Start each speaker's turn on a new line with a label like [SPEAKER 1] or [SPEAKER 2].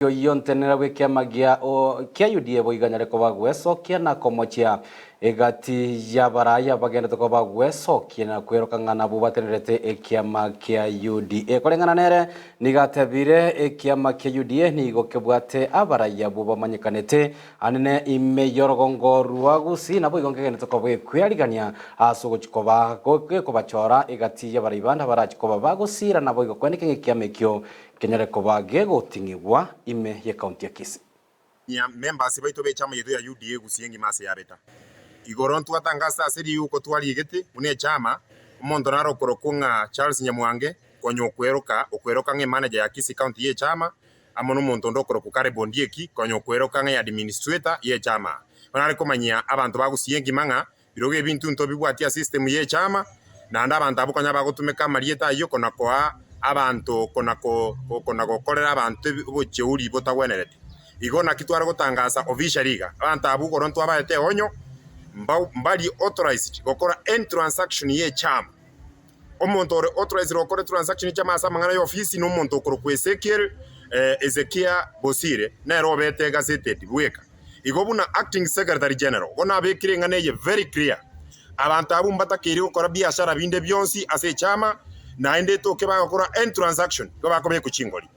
[SPEAKER 1] Oyio ntenenera bw'ekiama gia kia UDA boigo anyare koba gwesokia na komochia egati y'abarai abagenderete koba gwesokia na kweroka ng'a nabwo batenerete ekiama kia UDA. Koreng'ana nere nigo atebire ekiama kia UDA nigo kebwate abarai abwo bamanyekanete anene ime y'orogongo rwa Gusii naboigo nkegenderete koba gekwearigania ase ogochia koba gekobachora egati y'abarai bande abarachie koba bagosiira naboigo kweneka ng'a ekiama ekio Kenyare koba gegoting'igwa ime y'ekaunti ya Kisii.
[SPEAKER 2] Members baito b'echama yaito ya UDA Gusii engima ase yabeta. Igoro ntwatangasta ase riuko twarigete buna echama, omonto nare okorokwo ng'a Charles Nyamwange konya okweroka okweroka ng'a emanager ya Kisii County y'echama amo nomonto onde okorokwo Caleb Ondieki konya okweroka ng'a eadministrator y'echama. Bono nare komanyia abanto ba Gusii engima ng'a Birobio ebinto ntobibwatie ase system y'echama, naende abanto abwo konya bagotumeka amarieta ayio kona koa abanto kona kona gokorera abanto obocheuri botagwenereti. Igo naki tware gotangasa officially iga, abanto abwo igoro ntwabaete eonyo, mbari authorized gokora any transaction y'echama. Omonto ore authorized gokora etransaction y'echama ase amang'ana y'ofisi nomonto okorokwa Ezekiel Ezekia Bosire nere obete gazetted bweka. Igo buna acting secretary general igo nabekire eng'ana eye very clear, abanto abwo mbatakeire gokora biashara binde bionsi ase echama naende etoke bagokora any transaction igo bakobekwa chingori.